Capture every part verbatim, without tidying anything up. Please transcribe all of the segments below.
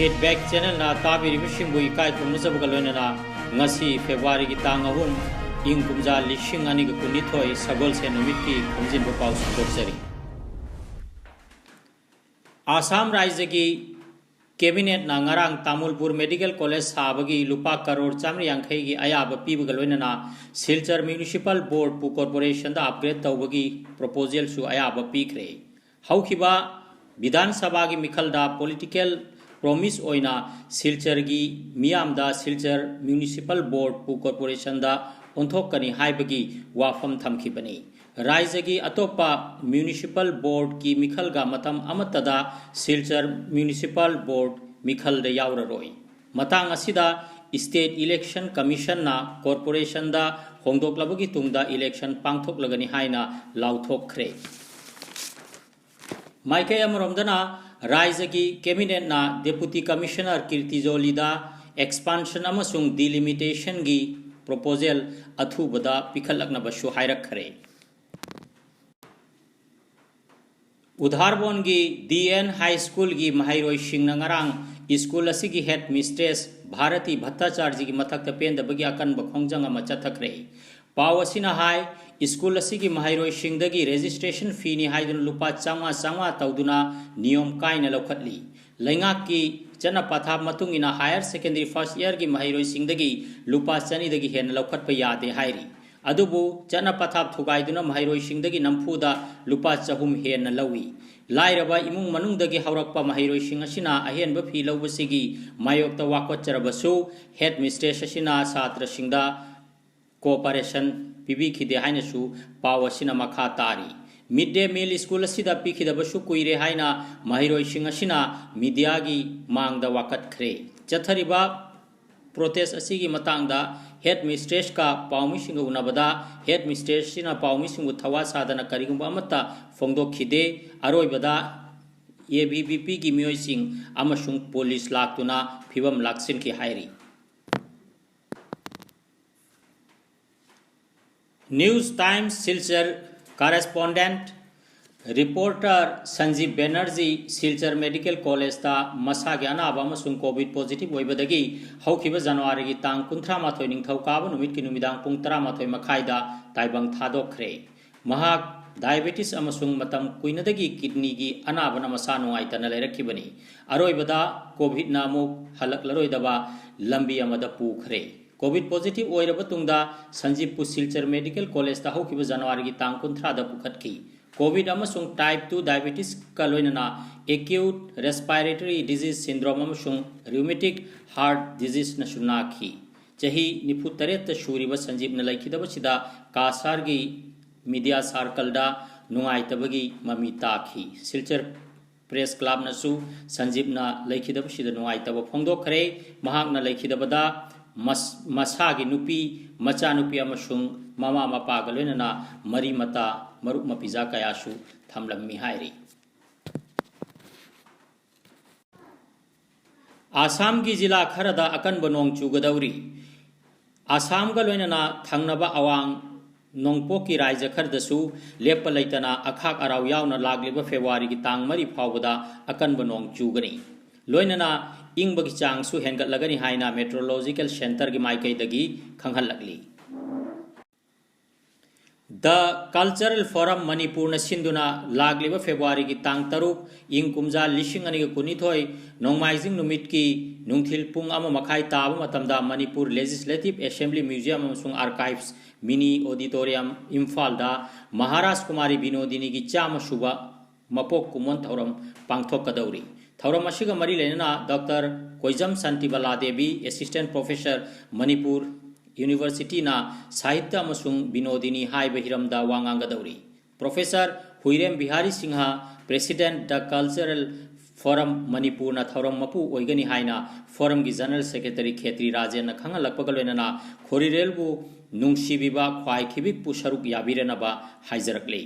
Feedback Channelꯅ ꯇꯥꯕꯤꯔꯤꯕꯁꯤꯡꯕꯨ ꯏꯀꯥꯏ ꯈꯨꯝꯅꯖꯕꯒ ꯂꯣꯏꯅꯅ ꯉꯁꯤ Februaryꯒꯤ ꯇꯥꯡ ꯑꯍꯨꯝ, ꯏꯪ ꯀꯨꯝꯖꯥ ꯂꯤꯁꯤꯡ ꯑꯅꯤꯒ ꯀꯨꯟꯅꯤꯊꯣꯏ, ꯁꯒꯣꯜꯁꯦꯟ ꯅꯨꯃꯤꯠꯀꯤ ꯈꯣꯝꯖꯤꯟꯕ ꯄꯥꯎ ꯁꯟꯗꯣꯛꯆꯔꯤ꯫ ꯑꯁꯥꯝ ꯔꯥꯏꯖ꯭ꯌꯒꯤ Cabinetꯅ ꯉꯔꯥꯡ ꯇꯥꯃꯨꯜꯄꯨꯔ Medical College ꯁꯥꯕꯒꯤ ꯂꯨꯄꯥ ꯀꯔꯣꯔ ꯆꯥꯝꯃꯔꯤ ꯌꯥꯡꯈꯩꯒꯤ ꯑꯌꯥꯕ ꯄꯤꯕꯒ ꯂꯣꯏꯅꯅ ꯁꯤꯜꯆꯔ Municipal Boardꯄꯨ corporationꯗ upgrade ꯇꯧꯕꯒꯤ proposalꯁꯨ ꯑꯌꯥꯕ ꯄꯤꯈ꯭ꯔꯦ꯫ ꯍꯧꯈꯤꯕ ꯕꯤꯙꯥꯟ ꯁꯚꯥꯒꯤ ꯃꯤꯈꯜꯗ political promise ꯑꯣꯏꯅ ꯁꯤꯜꯆꯔꯒꯤ ꯃꯤꯌꯥꯝꯗ ꯁꯤꯜꯆꯔ Municipal Boardꯄꯨ corporationꯗ ꯑꯣꯟꯊꯣꯛꯀꯅꯤ ꯍꯥꯏꯕꯒꯤ ꯋꯥꯐꯝ ꯊꯝꯈꯤꯕꯅꯤ꯫ ꯔꯥꯏꯖ꯭ꯌꯒꯤ ꯑꯇꯣꯞꯄ municipal boardꯀꯤ ꯃꯤꯈꯜꯒ ꯃꯇꯝ ꯑꯃꯠꯇꯗ ꯁꯤꯜꯆꯔ Municipal Board ꯃꯤꯈꯜꯗ ꯌꯥꯎꯔꯔꯣꯏ꯫ ꯃꯇꯥꯡ ꯑꯁꯤꯗ State Election Commissionꯅ corporationꯗ ꯍꯣꯡꯗꯣꯛꯂꯕꯒꯤ ꯇꯨꯡꯗ election ꯄꯥꯡꯊꯣꯛꯂꯒꯅꯤ ꯍꯥꯏꯅ ꯂꯥꯎꯊꯣꯛꯈ꯭ꯔꯦ꯫ ꯃꯥꯏꯀꯩ ꯑꯃꯔꯣꯝꯗꯅ ꯔꯥꯏꯖ꯭ꯌꯒꯤ Cabinetꯅ Deputy Commissioner ꯀꯤꯔꯇꯤ ꯖꯣꯂꯤꯗ expansion ꯑꯃꯁꯨꯡ delimitationꯒꯤ proposal ꯑꯊꯨꯕꯗ ꯄꯤꯈꯠꯂꯛꯅꯕꯁꯨ ꯍꯥꯏꯔꯛꯈ꯭ꯔꯦ꯫ ꯎꯙꯥꯔꯕꯣꯟꯒꯤ D N High Schoolꯒꯤ ꯃꯍꯩꯔꯣꯏꯁꯤꯡꯅ ꯉꯔꯥꯡ school ꯑꯁꯤꯒꯤ headmistress ꯚꯥꯔꯇꯤ ꯚꯠꯇꯥꯆꯥꯔꯖꯤꯒꯤ ꯃꯊꯛꯇ ꯄꯦꯟꯗꯕꯒꯤ ꯑꯀꯟꯕ ꯈꯣꯡꯖꯪ ꯑꯃ ꯆꯠꯊꯈ꯭ꯔꯦ꯫ ꯄꯥꯎ ꯑꯁꯤꯅ ꯍꯥꯏ, school ꯑꯁꯤꯒꯤ ꯃꯍꯩꯔꯣꯏꯁꯤꯡꯗꯒꯤ registration feeꯅꯤ ꯍꯥꯏꯗꯨꯅ ꯂꯨꯄꯥ ꯆꯥꯝꯃꯉꯥ ꯆꯥꯝꯃꯉꯥ ꯇꯧꯗꯨꯅ ꯅꯤꯌꯣꯝ ꯀꯥꯏꯅ ꯂꯧꯈꯠꯂꯤ꯫ ꯂꯩꯉꯥꯛꯀꯤ ꯆꯠꯅ ꯄꯊꯥꯞ ꯃꯇꯨꯡ ꯏꯟꯅ higher secondary first yearꯒꯤ ꯃꯍꯩꯔꯣꯏꯁꯤꯡꯗꯒꯤ ꯂꯨꯄꯥ ꯆꯅꯤꯗꯒꯤ ꯍꯦꯟꯅ ꯂꯧꯈꯠꯄ ꯌꯥꯗꯦ ꯍꯥꯏꯔꯤ꯫ ꯑꯗꯨꯕꯨ ꯆꯠꯅ ꯄꯊꯥꯞ ꯊꯨꯒꯥꯏꯗꯨꯅ ꯃꯍꯩꯔꯣꯏꯁꯤꯡꯗꯒꯤ ꯅꯝꯐꯨꯗ ꯂꯨꯄꯥ ꯆꯍꯨꯝ ꯍꯦꯟꯅ ꯂꯧꯏ꯫ ꯂꯥꯏꯔꯕ ꯏꯃꯨꯡ ꯃꯅꯨꯡꯗꯒꯤ ꯍꯧꯔꯛꯄ ꯃꯍꯩꯔꯣꯏꯁꯤꯡ ꯑꯁꯤꯅ ꯑꯍꯦꯟꯕ fee ꯂꯧꯕꯁꯤꯒꯤ ꯃꯥꯌꯣꯛꯇ ꯋꯥꯀꯠꯆꯔꯕꯁꯨ headmistress ꯑꯁꯤꯅ ꯁꯥꯇ꯭ꯔꯁꯤꯡꯗ cooperation ꯄꯤꯕꯤꯈꯤꯗꯦ ꯍꯥꯏꯅꯁꯨ ꯄꯥꯎ ꯑꯁꯤꯅ ꯃꯈꯥ ꯇꯥꯔꯤ꯫ Mid day meal school ꯑꯁꯤꯗ ꯄꯤꯈꯤꯗꯕꯁꯨ ꯀꯨꯏꯔꯦ ꯍꯥꯏꯅ ꯃꯍꯩꯔꯣꯏꯁꯤꯡ ꯑꯁꯤꯅ mediaꯒꯤ ꯃꯥꯡꯗ ꯋꯥꯀꯠꯈ꯭ꯔꯦ꯫ ꯆꯠꯊꯔꯤꯕ protest ꯑꯁꯤꯒꯤ ꯃꯇꯥꯡꯗ headmistressꯀ ꯄꯥꯎꯃꯤꯁꯤꯡꯒ ꯎꯅꯕꯗ headmistress ꯑꯁꯤꯅ ꯄꯥꯎꯃꯤꯁꯤꯡꯕꯨ ꯊꯋꯥ ꯁꯥꯗꯅ ꯀꯔꯤꯒꯨꯝꯕ ꯑꯃꯠꯇ ꯐꯣꯡꯗꯣꯛꯈꯤꯗꯦ꯫ ꯑꯔꯣꯏꯕꯗ ABVPꯒꯤ ꯃꯤꯑꯣꯏꯁꯤꯡ ꯑꯃꯁꯨꯡ police ꯂꯥꯛꯇꯨꯅ ꯐꯤꯕꯝ ꯂꯥꯛꯁꯤꯟꯈꯤ ꯍꯥꯏꯔꯤ꯫ News Times Silchar correspondent reporter Sanjib Banerjee, Silchar medical ꯀꯣꯂꯦꯖꯇ ꯃꯁꯥꯒꯤ ꯑꯅꯥꯕ ꯑꯃꯁꯨꯡ ꯀꯣꯚꯤꯗ ꯄꯣꯖꯤꯇꯤꯚ ꯑꯣꯏꯕꯗꯒꯤ ꯍꯧꯈꯤꯕ ꯖꯅꯋꯥꯔꯤꯒꯤ ꯇꯥꯡ ꯀꯨꯟꯊ꯭ꯔꯥ ꯃꯥꯊꯣꯏ ꯅꯤꯡꯊꯧꯀꯥꯕ ꯅꯨꯃꯤꯠꯀꯤ ꯅꯨꯃꯤꯗꯥꯡ ꯄꯨꯡ ꯇꯔꯥꯃꯥꯊꯣꯏ ꯃꯈꯥꯏꯗ ꯇꯥꯏꯕꯪ ꯊꯥꯗꯣꯛꯈ꯭ꯔꯦ꯫ ꯃꯍꯥꯛ ꯗꯥꯏꯕꯦꯇꯤꯁ ꯑꯃꯁꯨꯡ ꯃꯇꯝ ꯀꯨꯏꯅꯗꯒꯤ ꯀꯤꯗꯅꯤꯒꯤ ꯑꯅꯥꯕꯅ ꯃꯁꯥ ꯅꯨꯡꯉꯥꯏꯇꯅ ꯂꯩꯔꯛꯈꯤꯕꯅꯤ꯫ ꯑꯔꯣꯏꯕꯗ ꯀꯣꯚꯤꯗꯅ ꯑꯃꯨꯛ ꯍꯜꯂꯛꯂꯔꯣꯏꯗꯕ ꯂꯝꯕꯤ ꯑꯃꯗ ꯄꯨꯈ꯭ꯔꯦ꯫ ꯀꯣꯚꯤꯗ ꯄꯣꯖꯤꯇꯤꯚ ꯑꯣꯏꯔꯕ ꯇꯨꯡꯗ ꯁꯟꯖꯤꯕꯄꯨ ꯁꯤꯜꯆꯔ ꯃꯦꯗꯤꯀꯦꯜ ꯀꯣꯂꯦꯖꯇ ꯍꯧꯈꯤꯕ ꯖꯅꯋꯥꯔꯤꯒꯤ ꯇꯥꯡ ꯀꯨꯟꯊ꯭ꯔꯥꯗ ꯄꯨꯈꯠꯈꯤ꯫ ꯀꯣꯚꯤꯗ ꯑꯃꯁꯨꯡ ꯇꯥꯏꯞ ꯇꯨ ꯗꯥꯏꯕꯦꯇꯤꯁꯀ ꯂꯣꯏꯅꯅ ꯑꯦꯀ꯭ꯌꯨꯠ ꯔꯦꯁꯄꯥꯏꯔꯦꯇꯔꯤ ꯗꯤꯖꯤꯖ ꯁꯤꯟꯗ꯭ꯔꯣꯝ ꯑꯃꯁꯨꯡ ꯔ꯭ꯌꯨꯃꯦꯇꯤꯛ ꯍꯥꯔꯠ ꯗꯤꯖꯤꯖꯅꯁꯨ ꯅꯥꯈꯤ꯫ ꯆꯍꯤ ꯅꯤꯐꯨ ꯇꯔꯦꯠꯇ ꯁꯨꯔꯤꯕ ꯁꯟꯖꯤꯕꯅ ꯂꯩꯈꯤꯗꯕꯁꯤꯗ ꯀꯥꯁꯥꯔꯒꯤ ꯃꯤꯗꯤꯌꯥ ꯁꯥꯔꯀꯜꯗ ꯅꯨꯡꯉꯥꯏꯇꯕꯒꯤ ꯃꯃꯤ ꯇꯥꯈꯤ꯫ ꯁꯤꯜꯆꯔ ꯄ꯭ꯔꯦꯁ ꯀ꯭ꯂꯕꯅꯁꯨ ꯁꯟꯖꯤꯕꯅ ꯂꯩꯈꯤꯗꯕꯁꯤꯗ ꯅꯨꯡꯉꯥꯏꯇꯕ ꯐꯣꯡꯗꯣꯛꯈ꯭ꯔꯦ꯫ ꯃꯍꯥꯛꯅ ꯂꯩꯈꯤꯗꯕꯗ ꯃꯁ-, ꯃꯁꯥꯒꯤ ꯅꯨꯄꯤ, ꯃꯆꯥꯅꯨꯄꯤ ꯑꯃꯁꯨꯡ ꯃꯃꯥ ꯃꯄꯥꯒ ꯂꯣꯏꯅꯅ ꯃꯔꯤ ꯃꯇꯥ, ꯃꯔꯨꯞ ꯃꯄꯤꯖꯥ ꯀꯌꯥꯁꯨ ꯊꯝꯂꯝꯃꯤ ꯍꯥꯏꯔꯤ꯫ ꯑꯁꯥꯝꯒꯤ ꯖꯤꯂꯥ ꯈꯔꯗ ꯑꯀꯟꯕ ꯅꯣꯡ ꯆꯨꯒꯗꯧꯔꯤ꯫ ꯑꯁꯥꯝꯒ ꯂꯣꯏꯅꯅ ꯊꯪꯅꯕ ꯑꯋꯥꯡ ꯅꯣꯡꯄꯣꯛꯀꯤ ꯔꯥꯏꯖ꯭ꯌ ꯈꯔꯗꯁꯨ ꯂꯦꯞꯄ ꯂꯩꯇꯅ ꯑꯈꯥꯛ ꯑꯔꯥꯎ ꯌꯥꯎꯅ ꯂꯥꯛꯂꯤꯕ ꯐꯦꯕ꯭ꯔꯨꯋꯥꯔꯤꯒꯤ ꯇꯥꯡ ꯃꯔꯤ ꯐꯥꯎꯕꯗ ꯑꯀꯟꯕ ꯅꯣꯡ ꯆꯨꯒꯅꯤ꯫ ꯂꯣꯏꯅꯅ ꯏꯪꯕꯒꯤ ꯆꯥꯡꯁꯨ ꯍꯦꯟꯒꯠꯂꯒꯅꯤ ꯍꯥꯏꯅ ꯃꯦꯇ꯭ꯔꯣꯂꯣꯖꯤꯀꯦꯜ ꯁꯦꯟꯇꯔꯒꯤ ꯃꯥꯏꯀꯩꯗꯒꯤ ꯈꯪꯍꯜꯂꯛꯂꯤ꯫ The Cultural Forum ꯃꯅꯤꯄꯨꯔꯅ ꯁꯤꯟꯗꯨꯅ ꯂꯥꯛꯂꯤꯕ ꯐꯦꯕ꯭ꯔꯨꯋꯥꯔꯤꯒꯤ ꯇꯥꯡ ꯇꯔꯨꯛ, ꯏꯪ ꯀꯨꯝꯖꯥ ꯂꯤꯁꯤꯡ ꯑꯅꯤꯒ ꯀꯨꯟꯅꯤꯊꯣꯏ, ꯅꯣꯡꯃꯥꯏꯖꯤꯡ ꯅꯨꯃꯤꯠꯀꯤ ꯅꯨꯡꯊꯤꯜ ꯄꯨꯡ ꯑꯃ ꯃꯈꯥꯏ ꯇꯥꯕ ꯃꯇꯝꯗ ꯃꯅꯤꯄꯨꯔ ꯂꯦꯖꯤꯁꯂꯦꯇꯤꯚ ꯑꯦꯁꯦꯝꯕ꯭ꯂꯤ ꯃ꯭ꯌꯨꯖꯤꯌꯝ ꯑꯃꯁꯨꯡ ꯑꯥꯔꯀꯥꯏꯚꯁ, ꯃꯤꯅꯤ ꯑꯣꯗꯤꯇꯣꯔꯤꯌꯝ, ꯏꯝꯐꯥꯜꯗ ꯃꯍꯥꯔꯥꯖ ꯀꯨꯃꯥꯔꯤ ꯕꯤꯅꯣꯗꯤꯅꯤꯒꯤ ꯆꯥꯝꯃ ꯁꯨꯕ ꯃꯄꯣꯛ ꯀꯨꯝꯑꯣꯟ ꯊꯧꯔꯝ ꯄꯥꯡꯊꯣꯛꯀꯗꯧꯔꯤ꯫ ꯊꯧꯔꯝ ꯑꯁꯤꯒ ꯃꯔꯤ ꯂꯩꯅꯅ doctor Koijam Shantibala Devi, assistant professor, Manipur ꯌꯨꯅꯤꯚꯔꯁꯤꯇꯤꯅ ꯁꯥꯍꯤꯇ꯭ꯌ ꯑꯃꯁꯨꯡ ꯕꯤꯅꯣꯗꯤꯅꯤ ꯍꯥꯏꯕ ꯍꯤꯔꯝꯗ ꯋꯥ ꯉꯥꯡꯒꯗꯧꯔꯤ꯫ Professor Huirem Bihari Singh, president the cultural forum ꯃꯅꯤꯄꯨꯔꯅ ꯊꯧꯔꯝ ꯃꯄꯨ ꯑꯣꯏꯒꯅꯤ ꯍꯥꯏꯅ ꯐꯣꯔꯝꯒꯤ ꯖꯦꯅꯔꯦꯜ ꯁꯦꯀ꯭ꯔꯦꯇꯔꯤ ꯈꯦꯇ꯭ꯔꯤ ꯔꯥꯖꯦꯟꯅ ꯈꯪꯍꯜꯂꯛꯄꯒ ꯂꯣꯏꯅꯅ ꯈꯣꯔꯤꯔꯦꯜꯕꯨ ꯅꯨꯡꯁꯤꯕꯤꯕ ꯈ꯭ꯋꯥꯏ ꯈꯤꯕꯤꯛꯄꯨ ꯁꯔꯨꯛ ꯌꯥꯕꯤꯔꯅꯕ ꯍꯥꯏꯖꯔꯛꯂꯤ꯫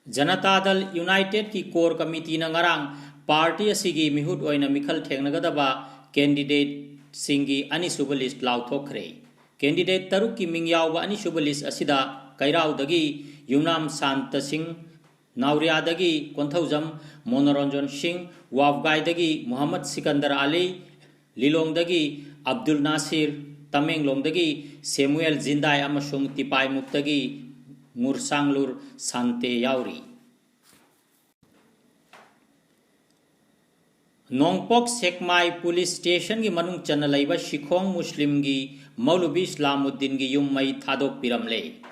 ꯖꯅꯇꯥ ꯗꯜ ꯌꯨꯅꯥꯏꯇꯦꯗꯀꯤ ꯀꯣꯔ ꯀꯃꯤꯇꯤꯅ ꯉꯔꯥꯡ ꯄꯥꯔꯇꯤ ꯑꯁꯤꯒꯤ ꯃꯤꯍꯨꯠ ꯑꯣꯏꯅ ꯃꯤꯈꯜ ꯊꯦꯡꯅꯒꯗꯕ ꯀꯦꯟꯗꯤꯗꯦꯠꯁꯤꯡꯒꯤ ꯑꯅꯤꯁꯨꯕ ꯂꯤꯁ꯭ꯠ ꯂꯥꯎꯊꯣꯛꯈ꯭ꯔꯦ꯫ ꯀꯦꯟꯗꯤꯗꯦꯠ ꯇꯔꯨꯛꯀꯤ ꯃꯤꯡ ꯌꯥꯎꯕ ꯑꯅꯤꯁꯨꯕ ꯂꯤꯁ꯭ꯠ ꯑꯁꯤꯗ ꯀꯩꯔꯥꯎꯗꯒꯤ ꯌꯨꯝꯅꯥꯝ ꯁꯥꯟꯇ ꯁꯤꯡ, ꯅꯥꯎꯔꯤꯌꯥꯗꯒꯤ ꯀꯣꯟꯊꯧꯖꯝ ꯃꯣꯅꯣꯔꯟꯖꯟ ꯁꯤꯡ, ꯋꯥꯕꯒꯥꯏꯗꯒꯤ ꯃꯨꯍꯝꯃꯗ ꯁꯤꯀꯟꯗꯔ ꯑꯂꯤ, ꯂꯤꯂꯣꯡꯗꯒꯤ ꯑꯕꯗꯨꯜ ꯅꯥꯁꯤꯔ, ꯇꯃꯦꯡꯂꯣꯡꯗꯒꯤ ꯁꯦꯃꯨꯑꯦꯜ ꯖꯤꯟꯗꯥꯏ ꯑꯃꯁꯨꯡ ꯇꯤꯄꯥꯏꯃꯨꯛꯇꯒꯤ ꯉꯨꯔꯁꯥꯡꯂꯨꯔ ꯁꯥꯟꯇꯦ ꯌꯥꯎꯔꯤ꯫ ꯅꯣꯡꯄꯣꯛ ꯁꯦꯛꯃꯥꯏ ꯄꯨꯂꯤꯁ ꯁ꯭ꯇꯦꯁꯟꯒꯤ ꯃꯅꯨꯡ ꯆꯟꯅ ꯂꯩꯕ ꯁꯤꯈꯣꯡ ꯃꯨꯁꯂꯤꯝꯒꯤ ꯃꯧꯂꯨꯕꯤ ꯏꯁꯂꯥꯃꯨꯗꯤꯟꯒꯤ ꯌꯨꯝ ꯃꯩ ꯊꯥꯗꯣꯛꯄꯤꯔꯝꯂꯦ꯫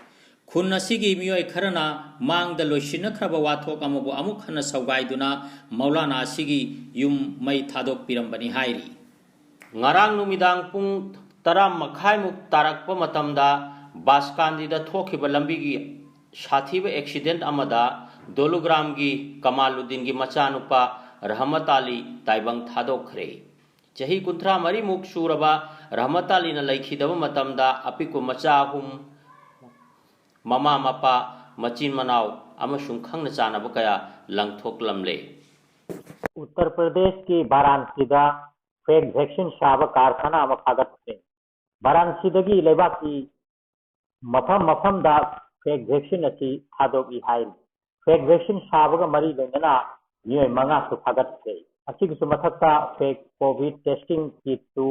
ꯈꯨꯟ ꯑꯁꯤꯒꯤ ꯃꯤꯑꯣꯏ ꯈꯔꯅ ꯃꯥꯡꯗ ꯂꯣꯏꯁꯤꯟꯅꯈ꯭ꯔꯕ ꯋꯥꯊꯣꯛ ꯑꯃꯕꯨ ꯑꯃꯨꯛ ꯍꯟꯅ ꯁꯧꯒꯥꯏꯗꯨꯅ ꯃꯧꯂꯥꯅꯥ ꯑꯁꯤꯒꯤ ꯌꯨꯝ ꯃꯩ ꯊꯥꯗꯣꯛꯄꯤꯔꯝꯕꯅꯤ ꯍꯥꯏꯔꯤ꯫ ꯉꯔꯥꯡ ꯅꯨꯃꯤꯗꯥꯡ ꯄꯨꯡ ꯇꯔꯥ ꯃꯈꯥꯏꯃꯨꯛ ꯇꯥꯔꯛꯄ ꯃꯇꯝꯗ ꯕꯥꯁꯀꯥꯟꯗꯤꯗ ꯊꯣꯛꯈꯤꯕ ꯂꯝꯕꯤꯒꯤ ꯁꯥꯊꯤꯕ ꯑꯦꯛꯁꯤꯗꯦꯟꯠ ꯑꯃꯗ ꯗꯣꯂꯨꯒ꯭ꯔꯥꯝꯒꯤ ꯀꯃꯥꯂꯨꯗꯤꯟꯒꯤ ꯃꯆꯥꯅꯨꯄꯥ ꯔꯍꯃꯠ ꯑꯂꯤ ꯇꯥꯏꯕꯪ ꯊꯥꯗꯣꯛꯈ꯭ꯔꯦ꯫ ꯆꯍꯤ ꯀꯨꯟꯊ꯭ꯔꯥ ꯃꯔꯤꯃꯨꯛ ꯁꯨꯔꯕ ꯔꯍꯃꯠ ꯑꯂꯤꯅ ꯂꯩꯈꯤꯗꯕ ꯃꯇꯝꯗ ꯑꯄꯤꯛꯄ ꯃꯆꯥ ꯑꯍꯨꯝ, ꯃꯃꯥ ꯃꯄꯥ, ꯃꯆꯤꯟ ꯃꯅꯥꯎ ꯑꯃꯁꯨꯡ ꯈꯪꯅ ꯆꯥꯟꯅꯕ ꯀꯌꯥ ꯂꯪꯊꯣꯛꯂꯝꯂꯦ꯫ ꯎꯠꯇꯔ ꯄ꯭ꯔꯗꯦꯁꯀꯤ ꯚꯥꯔꯥꯟꯁꯤꯗ ꯐꯦꯛ ꯚꯦꯛꯁꯤꯟ ꯁꯥꯕ ꯀꯥꯔꯈꯥꯅꯥ ꯑꯃ ꯐꯥꯒꯠꯈ꯭ꯔꯦ꯫ ꯚꯥꯔꯥꯟꯁꯤꯗꯒꯤ ꯂꯩꯕꯥꯛꯀꯤ ꯃꯐꯝ ꯃꯐꯝꯗ ꯐꯦꯛ ꯚꯦꯛꯁꯤꯟ ꯑꯁꯤ ꯊꯥꯗꯣꯛꯏ ꯍꯥꯏꯔꯤ꯫ ꯐꯦꯛ ꯚꯦꯛꯁꯤꯟ ꯁꯥꯕꯒ ꯃꯔꯤ ꯂꯩꯅꯅ ꯃꯤꯑꯣꯏ ꯃꯉꯥꯁꯨ ꯐꯥꯒꯠꯈ꯭ꯔꯦ꯫ ꯑꯁꯤꯒꯤꯁꯨ ꯃꯊꯛꯇ ꯐꯦꯛ ꯀꯣꯚꯤꯗ ꯇꯦꯁꯇꯤꯡ ꯀꯤꯠꯁꯨ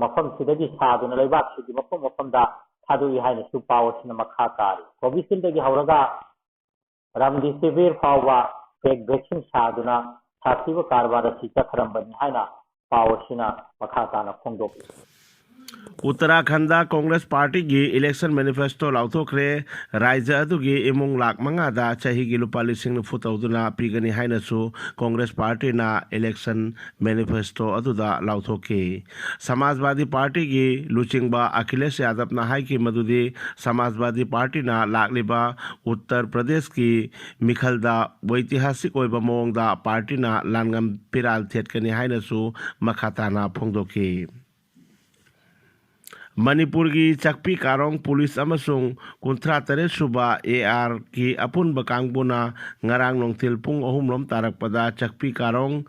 ꯃꯐꯝꯁꯤꯗꯒꯤ ꯁꯥꯗꯨꯅ ꯂꯩꯕꯥꯛꯁꯤꯒꯤ ꯃꯐꯝ ꯃꯐꯝꯗ ꯊꯥꯗꯣꯛꯏ ꯍꯥꯏꯅꯁꯨ ꯄꯥꯎ ꯑꯁꯤꯅ ꯃꯈꯥ ꯇꯥꯔꯤ꯫ ꯀꯣꯚꯤꯁꯤꯜꯗꯒꯤ ꯍꯧꯔꯒ ꯔꯝꯗꯤꯁꯤꯚꯤꯔ ꯐꯥꯎꯕ ꯐꯦꯛ ꯚꯦꯛꯁꯤꯟ ꯁꯥꯗꯨꯅ ꯁꯥꯊꯤꯕ ꯀꯔꯕꯥꯔ ꯑꯁꯤ ꯆꯠꯊꯔꯝꯕꯅꯤ ꯍꯥꯏꯅ ꯄꯥꯎ ꯑꯁꯤꯅ ꯃꯈꯥ ꯇꯥꯅ ꯐꯣꯡꯗꯣꯛꯂꯤ꯫ ꯎꯠꯇꯔꯥꯈꯟꯗ ꯀꯣꯡꯒ꯭ꯔꯦꯁ ꯄꯥꯔꯇꯤꯒꯤ ꯏꯂꯦꯛꯁꯟ ꯃꯦꯅꯤꯐꯦꯁꯇꯣ ꯂꯥꯎꯊꯣꯛꯈ꯭ꯔꯦ꯫ ꯔꯥꯏꯖ꯭ꯌ ꯑꯗꯨꯒꯤ ꯏꯃꯨꯡ ꯂꯥꯈ ꯃꯉꯥꯗ ꯆꯍꯤꯒꯤ ꯂꯨꯄꯥ ꯂꯤꯁꯤꯡ ꯅꯤꯐꯨ ꯇꯧꯗꯨꯅ ꯄꯤꯒꯅꯤ ꯍꯥꯏꯅꯁꯨ ꯀꯣꯡꯒ꯭ꯔꯦꯁ ꯄꯥꯔꯇꯤꯅ ꯏꯂꯦꯛꯁꯟ ꯃꯦꯅꯤꯐꯦꯁꯇꯣ ꯑꯗꯨꯗ ꯂꯥꯎꯊꯣꯛꯈꯤ꯫ ꯁꯃꯥꯖꯋꯥꯗꯤ ꯄꯥꯔꯇꯤꯒꯤ ꯂꯨꯆꯤꯡꯕ ꯑꯈꯤꯂꯦꯁ ꯌꯥꯗꯕꯅ ꯍꯥꯏꯈꯤ ꯃꯗꯨꯗꯤ ꯁꯃꯥꯖꯋꯥꯗꯤ ꯄꯥꯔꯇꯤꯅ ꯂꯥꯛꯂꯤꯕ ꯎꯠꯇꯔ ꯄ꯭ꯔꯗꯦꯁꯀꯤ ꯃꯤꯈꯜꯗ ꯑꯣꯏꯇꯤꯍꯥꯁꯤꯛ ꯑꯣꯏꯕ ꯃꯑꯣꯡꯗ ꯄꯥꯔꯇꯤꯅ ꯂꯥꯟꯉꯝ ꯐꯤꯔꯥꯜ ꯊꯦꯠꯀꯅꯤ ꯍꯥꯏꯅꯁꯨ ꯃꯈꯥ ꯇꯥꯅ ꯐꯣꯡꯗꯣꯛꯈꯤ꯫ ꯃꯅꯤꯄꯨꯔꯒꯤ ꯆꯥꯛꯄꯤ ꯀꯥꯔꯣꯡ ꯄꯨꯂꯤꯁ ꯑꯃꯁꯨꯡ ꯀꯨꯟꯊ꯭ꯔꯥ ꯇꯔꯦꯠ ꯁꯨꯕ ꯑꯦ ꯑꯥꯔꯒꯤ ꯑꯄꯨꯟꯕ ꯀꯥꯡꯕꯨꯅ ꯉꯔꯥꯡ ꯅꯨꯡꯊꯤꯜ ꯄꯨꯡ ꯑꯍꯨꯝ ꯔꯣꯝ ꯇꯥꯔꯛꯄꯗ ꯆꯥꯛꯄꯤ ꯀꯥꯔꯣꯡ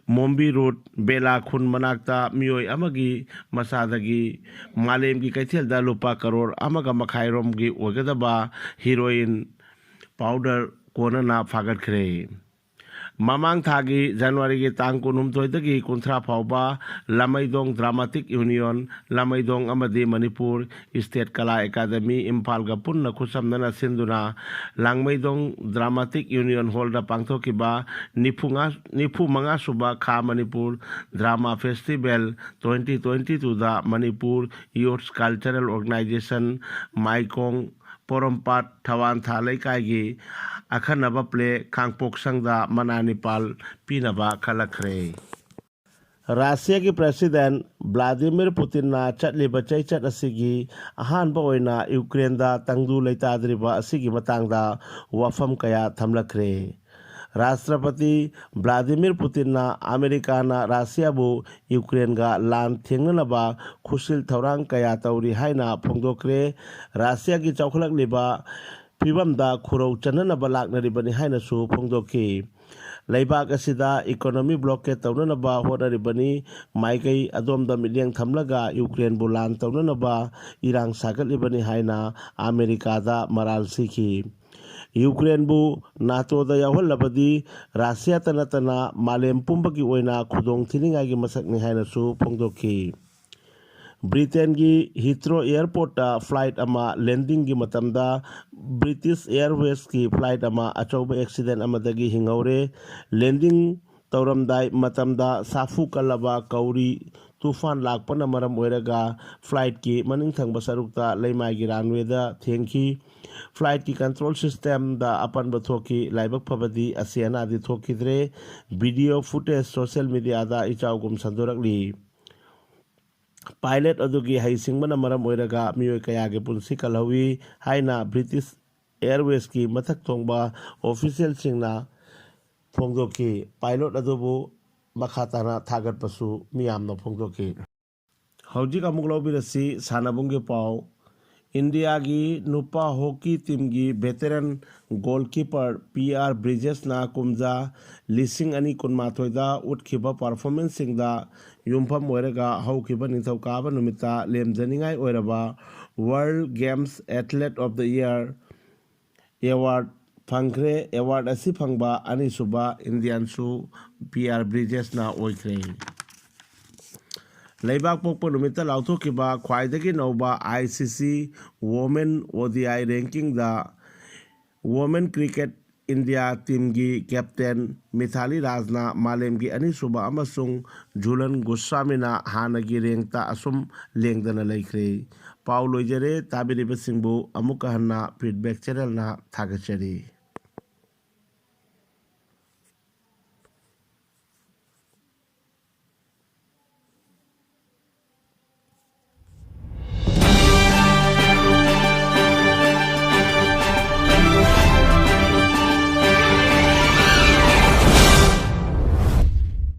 ꯃꯣꯝꯕꯤ ꯔꯣꯗ ꯕꯦꯂꯥ ꯈꯨꯟ ꯃꯅꯥꯛꯇ ꯃꯤꯑꯣꯏ ꯑꯃꯒꯤ ꯃꯆꯥꯗꯒꯤ ꯃꯥꯂꯦꯝꯒꯤ ꯀꯩꯊꯦꯜꯗ ꯂꯨꯄꯥ ꯀꯔꯣꯔ ꯑꯃꯒ ꯃꯈꯥꯏ ꯔꯣꯝꯒꯤ ꯑꯣꯏꯒꯗꯕ ꯍꯤꯔꯣꯏꯟ ꯄꯥꯎꯗꯔ ꯀꯣꯟꯅꯅ ꯐꯥꯒꯠꯈ꯭ꯔꯦ꯫ ꯃꯃꯥꯡ ꯊꯥꯒꯤ ꯖꯅꯋꯥꯔꯤꯒꯤ ꯇꯥꯡ ꯀꯨꯟꯍꯨꯝꯗꯣꯏꯗꯒꯤ ꯀꯨꯟꯊ꯭ꯔꯥ ꯐꯥꯎꯕ ꯂꯃꯩꯗꯣꯡ ꯗ꯭ꯔꯥꯃꯥꯇꯤꯛ ꯌꯨꯅꯤꯌꯟ, ꯂꯃꯩꯗꯣꯡ ꯑꯃꯗꯤ ꯃꯅꯤꯄꯨꯔ ꯁ꯭ꯇꯦꯠ ꯀꯂꯥ ꯑꯦꯀꯥꯗꯃꯤ ꯏꯝꯐꯥꯜꯒ ꯄꯨꯟꯅ ꯈꯨꯠꯁꯝꯅꯅ ꯁꯤꯟꯗꯨꯅ ꯂꯥꯡꯃꯩꯗꯣꯡ ꯗ꯭ꯔꯥꯃꯥꯇꯤꯛ ꯌꯨꯅꯤꯌꯟ ꯍꯣꯜꯗ ꯄꯥꯡꯊꯣꯛꯈꯤꯕ ꯅꯤꯐꯨ ꯃꯉꯥ, ꯅꯤꯐꯨ ꯃꯉꯥ ꯁꯨꯕ ꯈꯥ Manipur drama festival twenty twenty ꯇꯨꯗ ꯃꯅꯤꯄꯨꯔ ꯌꯨꯠꯁ ꯀꯜꯆꯔꯦꯜ ꯑꯣꯔꯒꯅꯥꯏꯖꯦꯁꯟ, ꯃꯥꯏꯀꯣꯡ, ꯄꯣꯔꯣꯝꯄꯥꯠ, ꯊꯋꯥꯟꯊꯥ ꯂꯩꯀꯥꯏꯒꯤ ꯑꯈꯟꯅꯕ ꯄ꯭ꯂꯦ ꯈꯥꯡꯄꯣꯛꯁꯪꯗ ꯃꯅꯥ ꯅꯤꯄꯥꯜ ꯄꯤꯅꯕ ꯈꯜꯂꯛꯈ꯭ꯔꯦ꯫ ꯔꯥꯁꯤꯌꯥꯒꯤ ꯄ꯭ꯔꯦꯁꯤꯗꯦꯟ ꯚ꯭ꯂꯥꯗꯤꯃꯤꯔ ꯄꯨꯇꯤꯟꯅ ꯆꯠꯂꯤꯕ ꯆꯩꯆꯠ ꯑꯁꯤꯒꯤ ꯑꯍꯥꯟꯕ ꯑꯣꯏꯅ ꯌꯨꯀ꯭ꯔꯦꯟꯗ ꯇꯪꯗꯨ ꯂꯩꯇꯥꯗ꯭ꯔꯤꯕ ꯑꯁꯤꯒꯤ ꯃꯇꯥꯡꯗ ꯋꯥꯐꯝ ꯀꯌꯥ ꯊꯝꯂꯛꯈ꯭ꯔꯦ꯫ ꯔꯥꯁꯇ꯭ꯔꯄꯇꯤ ꯚ꯭ꯂꯥꯗꯤꯃꯤꯔ ꯄꯨꯇꯤꯟꯅ ꯑꯃꯦꯔꯤꯀꯥꯅ ꯔꯥꯁꯤꯌꯥꯕꯨ ꯌꯨꯀ꯭ꯔꯦꯟꯒ ꯂꯥꯟ ꯊꯦꯡꯅꯅꯕ ꯈꯨꯠꯁꯤꯜ ꯊꯧꯔꯥꯡ ꯀꯌꯥ ꯇꯧꯔꯤ ꯍꯥꯏꯅ ꯐꯣꯡꯗꯣꯛꯈ꯭ꯔꯦ꯫ ꯔꯥꯁꯤꯌꯥꯒꯤ ꯆꯥꯎꯈꯠꯂꯛꯂꯤꯕ ꯐꯤꯕꯝꯗ ꯈꯨꯔꯧ ꯆꯟꯅꯅꯕ ꯂꯥꯛꯅꯔꯤꯕꯅꯤ ꯍꯥꯏꯅꯁꯨ ꯐꯣꯡꯗꯣꯛꯈꯤ꯫ ꯂꯩꯕꯥꯛ ꯑꯁꯤꯗ ꯏꯀꯣꯅꯣꯃꯤ ꯕ꯭ꯂꯣꯀꯦꯠ ꯇꯧꯅꯅꯕ ꯍꯣꯠꯅꯔꯤꯕꯅꯤ꯫ ꯃꯥꯏꯀꯩ ꯑꯗꯣꯝꯗ ꯃꯤꯠꯌꯦꯡ ꯊꯝꯂꯒ ꯌꯨꯀ꯭ꯔꯦꯟꯕꯨ ꯂꯥꯟ ꯇꯧꯅꯅꯕ ꯏꯔꯥꯡ ꯁꯥꯒꯠꯂꯤꯕꯅꯤ ꯍꯥꯏꯅ ꯑꯃꯦꯔꯤꯀꯥꯗ ꯃꯔꯥꯜ ꯁꯤꯈꯤ꯫ ꯌꯨꯀ꯭ꯔꯦꯟꯕꯨ ꯅꯥꯇꯣꯗ ꯌꯥꯎꯍꯜꯂꯕꯗꯤ ꯔꯥꯁꯤꯌꯥꯇ ꯅꯠꯇꯅ ꯃꯥꯂꯦꯝ ꯄꯨꯝꯕꯒꯤ ꯑꯣꯏꯅ ꯈꯨꯗꯣꯡ ꯊꯤꯅꯤꯡꯉꯥꯏꯒꯤ ꯃꯁꯛꯅꯤ ꯍꯥꯏꯅꯁꯨ ꯐꯣꯡꯗꯣꯛꯈꯤ꯫ ꯕ꯭ꯔꯤꯇꯦꯟꯒꯤ ꯍꯤꯊ꯭ꯔꯣ ꯑꯦꯌꯔꯄꯣꯔꯠꯇ ꯐ꯭ꯂꯥꯏꯠ ꯑꯃ ꯂꯦꯟꯗꯤꯡꯒꯤ ꯃꯇꯝꯗ ꯕ꯭ꯔꯤꯇꯤꯁ ꯑꯦꯌꯔꯋꯦꯖꯀꯤ ꯐ꯭ꯂꯥꯏꯠ ꯑꯃ ꯑꯆꯧꯕ ꯑꯦꯛꯁꯤꯗꯦꯟ ꯑꯃꯗꯒꯤ ꯍꯤꯡꯍꯧꯔꯦ꯫ ꯂꯦꯟꯗꯤꯡ ꯇꯧꯔꯝꯗꯥꯏ ꯃꯇꯝꯗ ꯁꯥꯐꯨ ꯀꯜꯂꯕ ꯀꯧꯔꯤ ꯇꯨꯐꯥꯟ ꯂꯥꯛꯄꯅ ꯃꯔꯝ ꯑꯣꯏꯔꯒ ꯐ꯭ꯂꯥꯏꯠꯀꯤ ꯃꯅꯤꯡ ꯊꯪꯕ ꯁꯔꯨꯛꯇ ꯂꯩꯃꯥꯏꯒꯤ ꯔꯥꯟꯋꯦꯗ ꯊꯦꯡꯈꯤ꯫ ꯐ꯭ꯂꯥꯏꯠꯀꯤ ꯀꯟꯇ꯭ꯔꯣꯜ ꯁꯤꯁꯇꯦꯝꯗ ꯑꯄꯟꯕ ꯊꯣꯛꯈꯤ꯫ ꯂꯥꯏꯕꯛ ꯐꯕꯗꯤ ꯑꯁꯤ ꯑꯅꯥꯗꯤ ꯊꯣꯛꯈꯤꯗ꯭ꯔꯦ꯫ ꯚꯤꯗꯤꯑꯣ ꯐꯨꯇꯦꯖ ꯁꯣꯁꯤꯌꯦꯜ ꯃꯤꯗꯤꯌꯥꯗ ꯏꯆꯥꯎꯒꯨꯝ ꯁꯟꯗꯣꯔꯛꯂꯤ꯫ ꯄꯥꯏꯂꯦꯠ ꯑꯗꯨꯒꯤ ꯍꯩꯁꯤꯡꯕꯅ ꯃꯔꯝ ꯑꯣꯏꯔꯒ ꯃꯤꯑꯣꯏ ꯀꯌꯥꯒꯤ ꯄꯨꯟꯁꯤ ꯀꯜꯍꯧꯏ ꯍꯥꯏꯅ ꯕ꯭ꯔꯤꯇꯤꯁ ꯑꯦꯌꯔꯋꯦꯖꯀꯤ ꯃꯊꯛ ꯊꯣꯡꯕ ꯑꯣꯐꯤꯁꯤꯌꯦꯜꯁꯤꯡꯅ ꯐꯣꯡꯗꯣꯛꯈꯤ꯫ ꯄꯥꯏꯂꯣꯠ ꯑꯗꯨꯕꯨ ꯃꯈꯥ ꯇꯥꯅ ꯊꯥꯒꯠꯄꯁꯨ ꯃꯤꯌꯥꯝꯅ ꯐꯣꯡꯗꯣꯛꯈꯤ꯫ ꯍꯧꯖꯤꯛ ꯑꯃꯨꯛ ꯂꯧꯕꯤꯔꯁꯤ ꯁꯥꯟꯅꯕꯨꯡꯒꯤ ꯄꯥꯎ꯫ ꯏꯟꯗꯤꯌꯥꯒꯤ ꯅꯨꯄꯥ ꯍꯣꯀꯤ ꯇꯤꯝꯒꯤ ꯚꯦꯇꯔꯟ ꯒꯣꯜꯀꯤꯄꯔ ꯄꯤ ꯑꯥꯔ ꯕ꯭ꯔꯤꯖꯦꯁꯅ ꯀꯨꯝꯖꯥ ꯂꯤꯁꯤꯡ ꯑꯅꯤ ꯀꯨꯟꯃꯥꯊꯣꯏꯗ ꯎꯠꯈꯤꯕ ꯄꯔꯐꯣꯔꯃꯦꯟꯁꯁꯤꯡꯗ ꯌꯨꯝꯐꯝ ꯑꯣꯏꯔꯒ ꯍꯧꯈꯤꯕ ꯅꯤꯡꯊꯧꯀꯥꯕ ꯅꯨꯃꯤꯠꯇ ꯂꯦꯝꯖꯅꯤꯡꯉꯥꯏ ꯑꯣꯏꯔꯕ World Games Athlete of the Year award ꯐꯪꯈ꯭ꯔꯦ꯫ ꯑꯦꯋꯥꯔꯗ ꯑꯁꯤ ꯐꯪꯕ ꯑꯅꯤꯁꯨꯕ ꯏꯟꯗꯤꯌꯟꯁꯨ ꯄꯤ ꯑꯥꯔ ꯕ꯭ꯔꯤꯖꯦꯁꯅ ꯑꯣꯏꯈ꯭ꯔꯦ꯫ ꯂꯩꯕꯥꯛ ꯄꯣꯛꯄ ꯅꯨꯃꯤꯠꯇ ꯂꯥꯎꯊꯣꯛꯈꯤꯕ ꯈ꯭ꯋꯥꯏꯗꯒꯤ ꯅꯧꯕ ꯑꯥꯏ ꯁꯤ ꯁꯤ ꯋꯣꯃꯦꯟ ꯑꯣ ꯗꯤ ꯑꯥꯏ ꯔꯦꯡꯀꯤꯡꯗ ꯋꯣꯃꯦꯟ ꯀ꯭ꯔꯤꯀꯦꯠ ꯏꯟꯗꯤꯌꯥ ꯇꯤꯝꯒꯤ ꯀꯦꯞꯇꯦꯟ ꯃꯤꯊꯥꯂꯤ ꯔꯥꯖꯅ ꯃꯥꯂꯦꯝꯒꯤ ꯑꯅꯤꯁꯨꯕ ꯑꯃꯁꯨꯡ ꯖꯨꯂꯟ ꯒꯣꯁ꯭ꯋꯥꯃꯤꯅ ꯍꯥꯟꯅꯒꯤ ꯔꯦꯡꯛꯇ ꯑꯁꯨꯝ ꯂꯦꯡꯗꯅ ꯂꯩꯈ꯭ꯔꯦ꯫ ꯄꯥꯎ ꯂꯣꯏꯖꯔꯦ꯫ ꯇꯥꯕꯤꯔꯤꯕꯁꯤꯡꯕꯨ ꯑꯃꯨꯛꯀ ꯍꯟꯅ ꯐꯤꯗꯕꯦꯛ ꯆꯦꯅꯦꯜꯅ ꯊꯥꯒꯠꯆꯔꯤ꯫